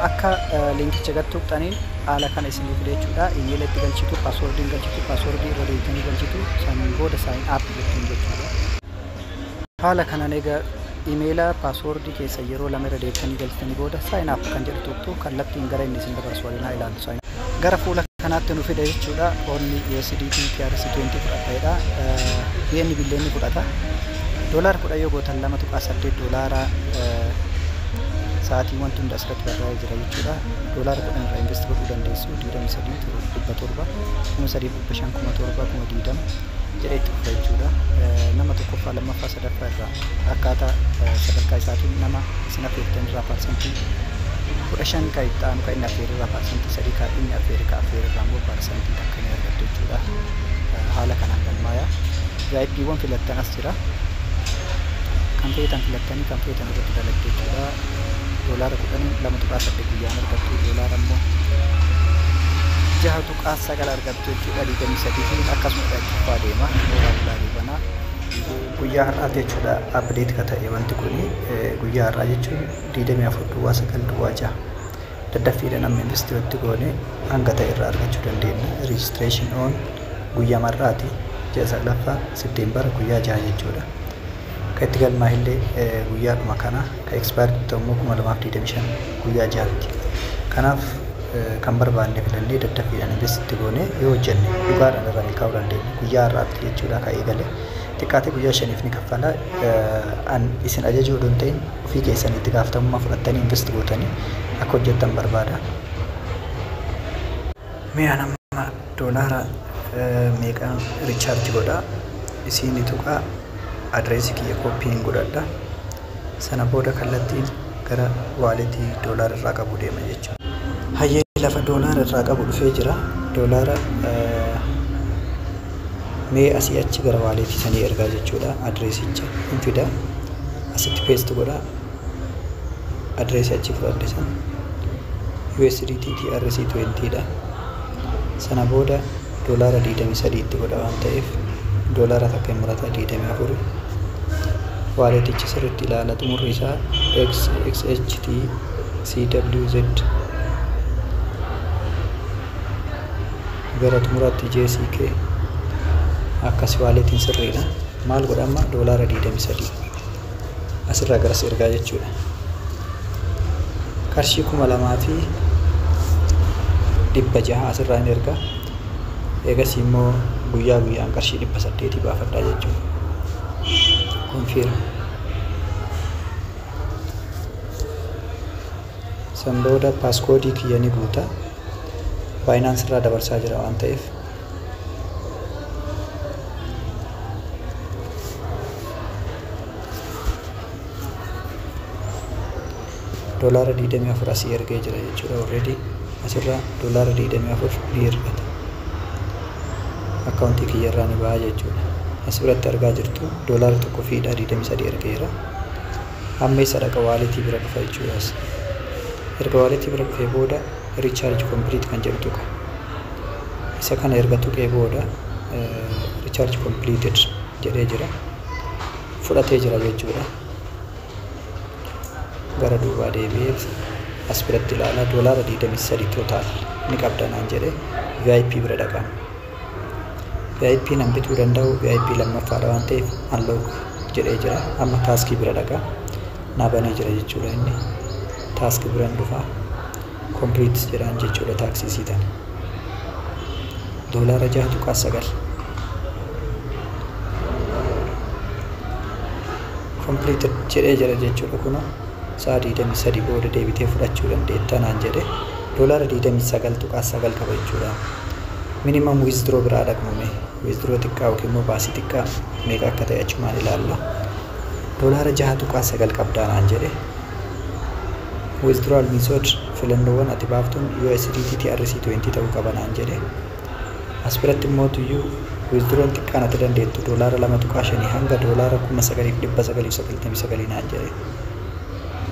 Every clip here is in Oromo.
Akka linkicha gad tuqxaniin haala kana isinii fide jechuudha. Imeela itti galchitu, paaswoordiin galchitu, paaswoordii irra deebitanii galchitu, saniin booda sign up jettuun jechuudha. Haala kanaan egaa imeela, paaswoordii keessa yeroo lama irra deebitanii galchitanii booda sign up kan jedhu tuqxu, kallattiin gara inni isin dabarsu waliin haa ilaallu. Sign gara fuula kanaatti nu fide jechuudha. Onni USDT TRC20 fudhatedha. BNB illee ni fudhata. Doolaara 10 yoo gootan 2.8 doolaara, sa'aatii wanti hunda asirratti barraa'ee jira jechuudha. Doolaara 10 irraa invest godhuu dandeessu. 23, 700, 3500, 7000, 20,000 jedhee itti fufa jechuudha. Nama tokkoffaa, lammaffaa, sadaffaa irraa akkaataa sadarkaa isaatiin nama isin affeertan irraa 15% kan itti aanu kan inni affeere irraa 3%, kan inni affeere ka affeere irraa immoo 1% ni argattu jechuudha. Haala kanaan galmaaya. VIPwwan filattan as jira. Kan feetan filattanii kan feetan irratti dalagdu jechuudha. Doolaara 10 2.8 guyyaan argattu. Doolaara immoo 6.9 argattu jechuudha. 23 fi akkasuma itti fufaa deema. Horaa bulaa deebanaa. Guyyaa har'aati jechuudha update ka ta'e wanti kuni, guyyaa har'aa jechuun 24 09 06. Daddaffiidhaan amma invest goone hanga ta'e irraa argachuu dandeenya. Registration on guyyaa har'aati, ji'a saglaffaa, September guyyaa 6 jechuudha. Kan itti galmaa illee guyyaadhuma kana, kan expired ta'u immoo 2025 guyyaa 6tti. Kanaaf kan barbaanne filannee daddaffiidhaan invest goone yoo hojjenne dhugaadhaan irraa milkaa'uu dandeenya. Guyyaa har'aatti jechuudha kan eegale. Xiqqaatee guyyaa 5f ni kaffala. An isin ajajuu odoo hin ta'in ofii keessanii itti gaafatamummaa fudhattanii invest gootanii akka hojjettan barbaada. Mee an amma doolaara meeqaan recharge godhaa? Isiin tuqaa, adreesii kiyya copyn godhadha. Sana booda kallattiin gara walletii doolaara irraa qabu deema jechuudha. Hayyee, lafa doolaara irraa qabu dhufee jira. Doolaara mee asii achi gara walletii sanii ergaa jechuudha. Adreesicha hin fida. Asitti paste godha. Adreesii achi fudhadhe san USDT TRC 20 dha. Sana booda doolaara 23 itti godha waan ta'eef doolaara 1 hin murata, 24. Walletichi sirriitti ilaala, xumurri isaa X XHT CWZ, gara xumuraatti JCK akkas. Walletiin sirriidha. Maal godha amma? Doolaara 23 asirraa garas ergaa jechuudha. Qarshii 2600 asirraa hin ergaa. Eegas immoo guyyaa guyyaan qarshii 800 baafadhaa jechuudha. Confirm. San booda passcodeii kiyya ni guuta. Binance irraa dabarsaa jira waan ta'eef. Doolaara 24 asii ergee jira jechuudha already. Asirraa doolaara 24 ni ergata. Akkaawuntii kiyya irraa ni ba'a jechuudha. As biratti argaa jirtu, doolaara 1 fiidhaa 23 ergeera. Amma isa dhaqa? Walletii bira dhufa jechuudha. Erga walletii bira dhufee booda recharge complete kan jedhu tuqa. Isa kana erga tuqee booda recharge completed jedhee jira. Fudhatee jira jechuudha. Gara duubaa deebi'ee as biratti ilaalaa, doolaara 23 total ni qabda naan jedhe. VIP bira dhaqama. VIP nan bituu danda'u VIP lammaffaadha waan ta'eef unlock jedhee jira. Amma taskii bira dhaqa. Naa banee jira jechuudha inni. Task biran dhufa. Complete jedhaan jechuudha taskii tana. Doolaara 6.9. Completed jedhee jira jechuudha kunoo. Sa'a 23 booda deebitee fudhachuu dandeetta naan jedhe. Doolaara 29.9 qaba jechuudha. Minimum withdraw biraa dhaqnume, withdraw xiqqaa yookiin immoo baasii xiqqaa meeqa akka ta'e achumaan ilaalla. Doolaara 6.9 qabdaa naan jedhe. Withdrawal method, filannoowwan ati baaftuun USDT TRC20 ta'uu qaba naan jedhe. As biratti immoo tuyyuu withdrawn xiqqaan ati dandeettu doolaara 2.5 hanga doolaara 9999 naan jedhe.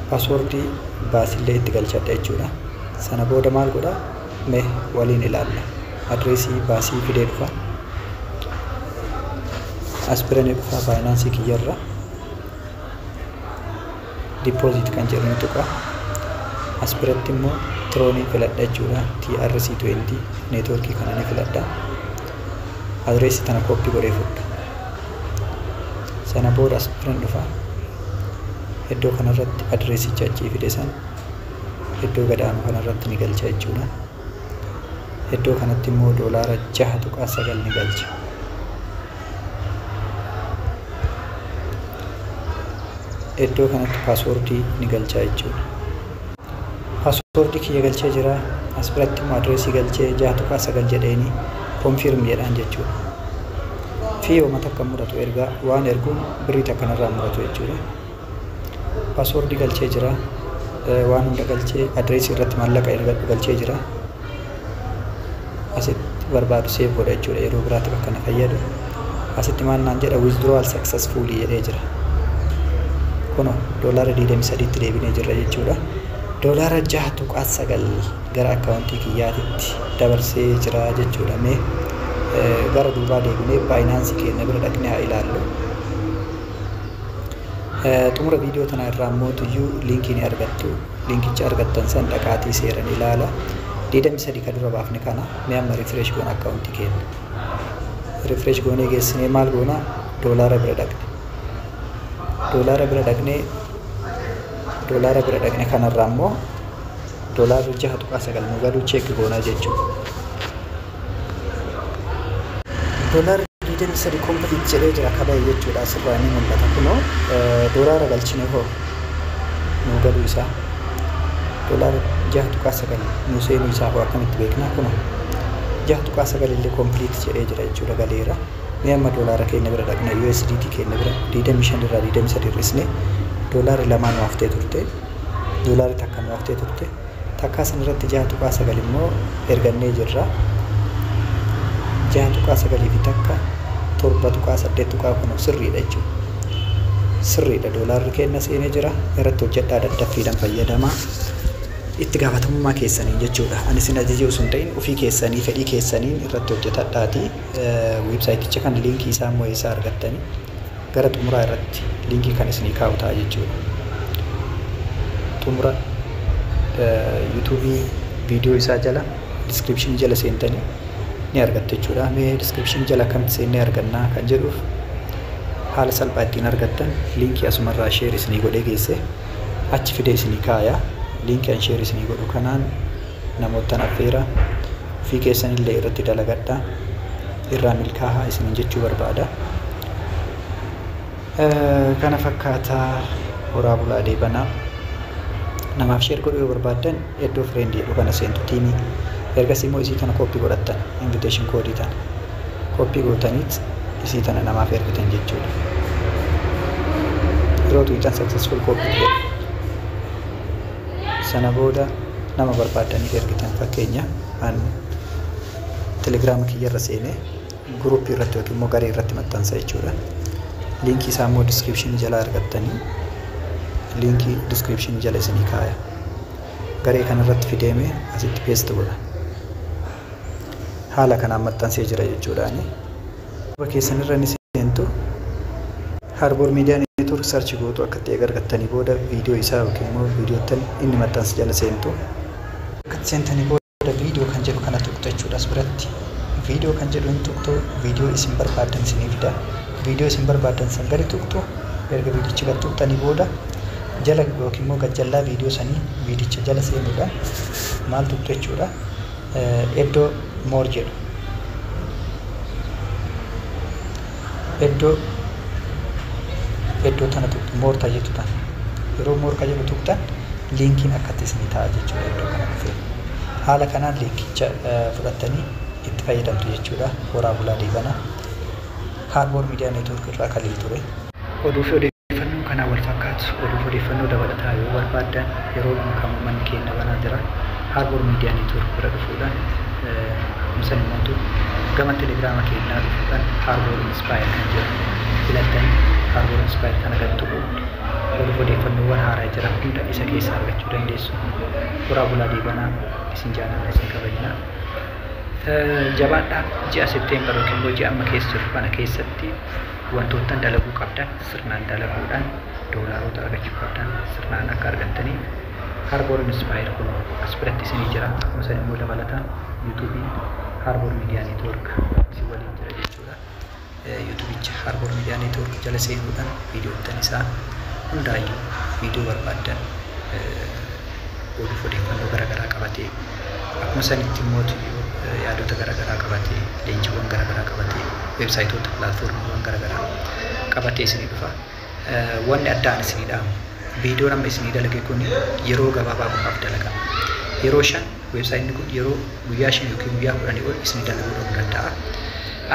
Paaswoordii baasillee itti galchadha jechuudha. Sana booda maal godha? Mee waliin ilaalla. Adreesii baasii fidee dhufa. As bira ni dhufa, Binance kiyyarra. Deposit kan jedhu ni tuqa. As biratti immoo Tronii filadha jechuudha. TRC20 networkii kana ni filadha. Adreesii tana copy godhee fudha. Sana booda as biran dhufa. Iddoo kanarratti adreesicha achii fide san iddoo gadaanu kanarratti ni galcha jechuudha. Iddoo kanatti immoo doolaara 6.9 ni galcha. Iddoo kanatti passwordii ni galcha jechuudha. Passwordii kiyya galchee jira. As biratti immoo adreesii galchee 6.9 jedheeni confirm jedhaan jechuudha. Fi yooma takka muratu ergaa waan erguun birrii takka narraa muratu jechuudha. Passwordii galchee jira. Waan hunda galchee adreesii irratti maallaqa ergadhu galchee jira. Asitti barbaadu save godha jechuudha yeroo biraatiif akka na fayyadu. Asitti maal naan jedha withdrawal successfully jedhee jira. Kunoo doolaara 23tti deebinee jirra jechuudha. Doolaara 6.9 gara akkaawuntii kiyyaatitti dabarsee jira jechuudha. Mee gara duubaa deebinee Binance keenya bira dhaqnee haa ilaallu. Xumura viidiyoo tanaa irraa immoo tuyyuu liinkii ni argattu. Liinkicha argattan san dhaqaatii seeran ilaala. 23 ka dura baafne kana mee amma refresh goona akkaawuntii keenya. Refresh goonee geessinee maal goona doolaara bira dhaqne. Doolaara bira dhaqnee doolaara bira dhaqne kanarraa immoo doolaarri 6.9 nu galuu check goonaa jechuudha. Doolaarri 23 complete jedhee jira kabaye jechuudha asirraa ni mul'ata kunoo doolaara galchine hoo nu galuu isaa doolaara 6.9 nu seenuu isaa hoo akkamitti beeknaa kunoo 6.9 illee complete jedhee jira jechuudha galeera. Mee amma doolaara keenya bira dhaqna USDT keenya bira 25 irraa 23 hir'isne doolaarri lamaan nu haftee turte doolaarri takka nu haftee turte takkaa san irratti 6.9 immoo ergannee jirra. 6.9 fi takka 7.8 kunoo sirriidha jechuudha. Sirriidha doolaarri keenya seenee jira irratti hojjedhaa daddaffiidhaan fayyadamaa. Itti gaafatamummaa keessaniin jechuudha. Ani isin ajajee osoo hin ta'in ofii keessanii fedhii keessaniin irratti hojjetadhaati. Weebsaayiticha kan liinkii isaa immoo eessaa argattanii gara xumuraa irratti liinkii kan isinii kaa'u ta'a jechuudha. Xumura yuutuubii viidiyoo isaa jala diskiripshinii jala seentanii ni argattu jechuudha. Mee diskiripshinii jala akkamitti seennee argannaa kan jedhuuf haala salphaa ittiin argattan liinkii asumarraa sheer isinii godhee geesse achi fidee isinii kaaya. Liinkii an sheer isinii godhu kanaan namoottan affeera ofii keessanillee irratti dalagadhaa irraa milkaahaa isiniin jechuu barbaada. Kana fakkaataa horaa bulaa deebanaa. Namaaf sheer godhuu yoo barbaaddan iddoo friendii jedhu kana seentu tiimii ergasii immoo isii tana copy godhattan invitation koodii tana copy gootaniit isii tana namaaf ergitan jechuudha. Yeroo tuqxan successful copy jedhu. Sana booda nama barbaaddaniif ergitan fakkeenya an telegiraama kiyyarra seenee guruppii irratti yookiin immoo garee irratti maxxansa jechuudha. Liinkii isaa immoo diskiripshinii jala argattanii liinkii diskiripshinii jala isinii kaaya. Garee kanarratti fideemee asitti paste godha. Haala kanaan maxxansee jira jechuudhaani. Keessanirra ni seentu Harbour Media Network search gootu akka ta'e argattanii booda viidiyoo isaa yookiin immoo viidiyoottan inni maxxanse jala seentu. Akka seentanii booda viidiyoo kan jedhu kana tuqxu jechuudha as biratti. Viidiyoo kan jedhu hin tuqxu viidiyoo isin barbaaddan isinii fida. Viidiyoo isin barbaaddan san gadi tuqxu erga viidiyicha gad tuqxanii booda jala yookiin immoo gajjallaa viidiyoo sanii viidicha jala seenuudhaan maal tuqxu jechuudha. Iddoo more jedhu. Iddoo tana tuqxu more tajettu tana. Yeroo more ka jedhu tuqxan liinkiin akkatti isinii ta'a jechuudha iddoo kana dhufee. Haala kanaan liinkicha fudhattanii itti fayyadamtu jechuudha. Horaa bulaa deebanaa. Harbour Media Network irraa Kaliil ture. Oduu fi odeeffannoo kanaan wal fakkaatu oduu fi odeeffannoo dabalataa yoo barbaaddan yeroo kamuu manni keenya banaa jira. Harbour Media Network bira dhufuudhaan kumsan immoo gama telegiraama keenyaa dhufuudhaan Harbour Inspire kan jedhu filattanii Harbour Inspire kana gad tuqu oduu fi odeeffannoowwan haaraa jiran hunda isa keessaa argachuu dandeessu. Horaa bulaa deebanaa isin jaalanna isin kabajna. Jabaadhaa ji'a Septeembar yookiin immoo ji'a amma keessa jirru kana keessatti wantoottan dalaguu qabdan sirnaan dalaguudhaan doolaarota argachuu qabdan sirnaan akka argattaniif Harbour Inspire kun as biratti isinii jira. Akkuma san immoo dabalataan YouTubeiin Harbour Media Network isin waliin jira jechuudha. YouTubeicha Harbour Media Network jala seenuudhaan viidiyoottan isaa hundaayyuu viidiyoo barbaaddan oduuf odeeffannoo garaagaraa qabatee, akkuma sanitti immoo yaadota garaagaraa qabatee, leenjiiwwan garaagaraa qabatee, websiteoota, platformiiwwan garaagaraa qabatee isinii dhufa. Wanni addaan isinii dhaamu, viidiyoon amma isinii dalage kun yeroo gabaabaa qofaaf dalagama. Yeroo 5 websiteni kun yeroo guyyaa 5 yookiin guyyaa 10 ol isinii dalaguu dhabuu danda'a.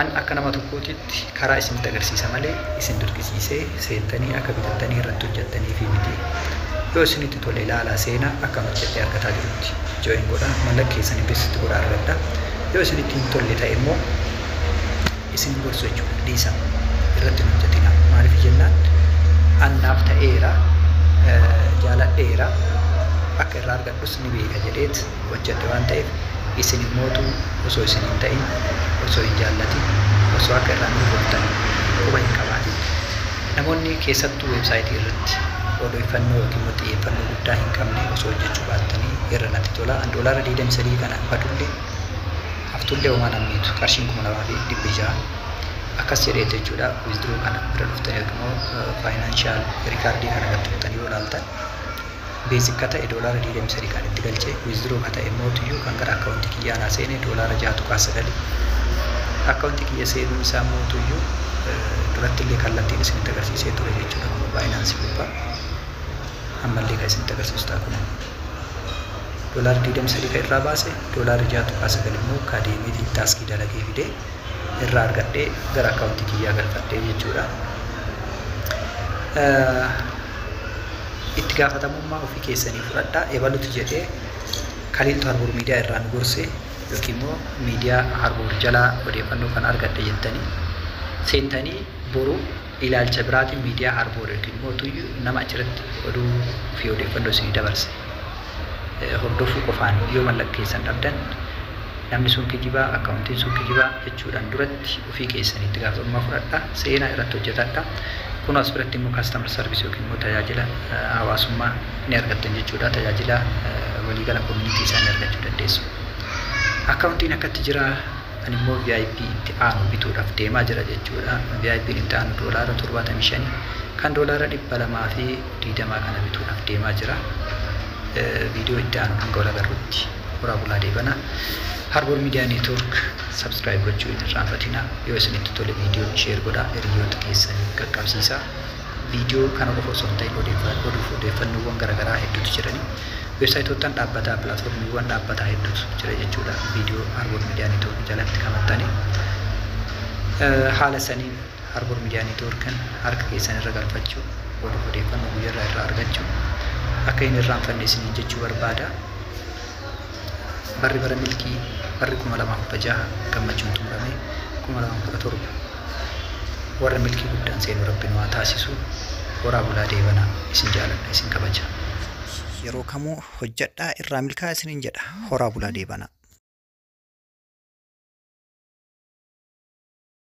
An akka nama tokkootitti karaa isinitti agarsiisa malee isin dirqisiisee seentanii akka bitattanii irratti hojjettanii fi miti. Yoo isinitti tole ilaalaa, seenaa akka hojjettee argataa jirutti join godhaa, mallaqa keessan invest godhaa argadha. Yoo isinitti hin tolle ta'e immoo isin gorsu jechuudha, dhiisa, irratti hin hojjetina. Maaliif jennaan, annaaf ta'eera, jaaladheera, akka irraa argadhus ni beeka jedheet hojjedhe waan ta'eef, isin immootu osoo isin hin ta'in, osoo hin jaallatin, osoo akka irraa milkooftan quba hin qabaatin, namoonni keessattuu websiteii irratti odeeffannoo yookiin immoo xiyyeeffannoo guddaa hin qabne osoo hojjechuu baattanii irra natti tola. An doolaara 23 kana badullee haftullee homaa namniitu qarshiin 2600 akkas jedheet jechuudha. Withdraw kana bira dhuftanii yookiin immoo financial recordii kana gad tuqxanii yoo ilaaltan, basic ka ta'e doolaara 23 kan itti galchee, withdraw ka ta'e mootiyyuu kan gara accountii kiyyaa naa seene doolaara 6.9. Accountii kiyya seenuun isaa mootuyyuu duratti illee kallattiin isinitti agarsiisee ture jechuudha. Kun Binanceii gubbaa ammallee kan isinitti agarsiisu ta'a. Kun doolaara 23 kan irraa baase, doolaara 6.9 immoo ka deemeetiin taskii dalagee fidee irraa argadhee gara accountii kiyyaa galfadhee jechuudha. Itti gaafatamummaa ofii keessanii fudhadhaa. Ebalutu jedhee, Kaliiltu Harbour Media irraa nu gorse yookiin immoo miidiyaa Harbour jalaa odeeffannoo kana argadhe jettanii seentanii boru ilaalcha biraatiin miidiyaa Harbour yookiin immoo tuyyuu nama achirratti oduu fi odeeffannoo isinii dabarse hordofuu qofaan yoo mallaqa keessan dhabdan, namni sun kijibaa, accountiin sun kijibaa jechuudhaan duratti ofii keessanii itti gaafatamummaa fudhadhaa, seenaa irratti hojjetadha. Kun as biratti immoo customer service yookiin immoo tajaajila hawaasummaa ni argattan jechuudha. Tajaajila waliigala community isaanii argachuu dandeessu. Accountiin akkatti jira. Ani immoo VIP itti aanu bituudhaaf deemaa jira jechuudha. VIP itti aanu doolaara 75 kan doolaara 220 kana bituudhaaf deemaa jira. Viidiyoo itti aanu hanga wal agarrutti horaa bulaa deebana. Harbour Media Network subscribe gochuu hin irraanfatinaa. Yoo isinitti tole viidiyoo share godhaa, hiriyoota keessanii qaqqabsiisaa. Viidiyoo kana qofa osoo hin ta'in oduuf odeeffannoowwan garaagaraa hedduutu jirani. Websiteoottan dhaabbataa, platformiiwwan dhaabbataa hedduutu jira jechuudha. Viidiyoo Harbour Media Network jalatti qabattanii haala saniin Harbour Media Networkin harka keessan irra galfachuu, oduuf odeeffannoo guyyaarraa irraa argachuu akka hin irraanfanne isiniin jechuu barbaada. Barri bara milkii, barri 2016 gammachuun xumurame, 2017 warra milkii guddaan seenu Rabbi nu haa taasisu. Horaa bulaa deebanaa, isin jaaladha, isin kabaja. Yeroo kamuu hojjedhaa, irraa milkaa isiniin jedha. Horaa bulaa deebanaa.